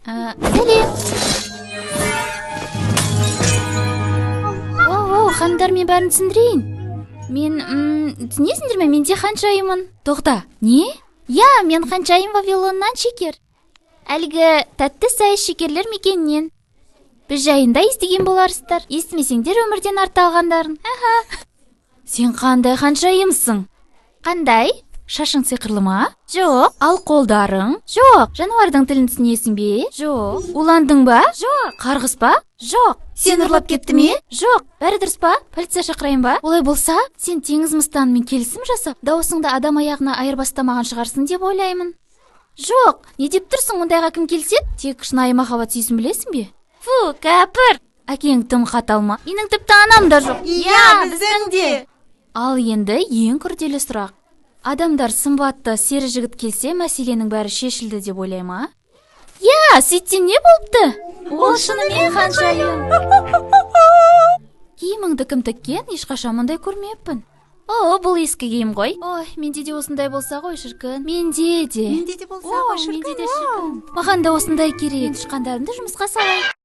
Сәлем. Оу, ханымдар, мен бәрін түсіндірейін. Мен, түсінесіңдер ме, мен де ханшайыммын. Тоқта, не? Иә, мен ханшайым Вавилоннан, шекер. Әлгі тәтті сайыс шекерлер мекенінен. Біз жайында естіген боларсыздар. Естімесеңдер, өмірден арта алғандарын. Аха. Сен қандай ханшайымсың? Қандай? Шашың сиқырлы ма? Жоқ. Ал қолдарың? Жоқ. Жануардың тілін түсінесің бе? Жоқ. Уландың ба? Жоқ. Қарғыс па? Жоқ. Сен ұрлап кетті ме? Жоқ. Бәрі дұрыс па? Полиция шақырайын ба? Олай болса, сен теңіз мыстанымен келісім жасап, дауысыңды адам аяғына айырбастамаған шығарсың деп ойлаймын. Жоқ. Не деп тұрсың, ондайға кім келіседі? Тек шынайы махаббат сүйсін, білесің бе? Фу, кәпір. Әкең тым қатал ма? Менің тіпті анам да жоқ. Иә, біздің де. Ал енді ең күрделі сұрақ. Адамдар сымбатты сері жігіт келсе, мәселенің бәрі шешілді деп ойлай ма? Иә, сөйтсе не болыпты? Ол шынымен ханшайым. Киіміңді кім тіккен? Ешқашан мұндай көрмеппін. О, бұл ескі киім ғой. Ой, менде де осындай болса ғой, шіркін. Менде де. Менде де болса О, ғой, шіркін. Менде де, шіркін. Маған да осындай керек. Мен тышқандарымды жұмысқа салайын.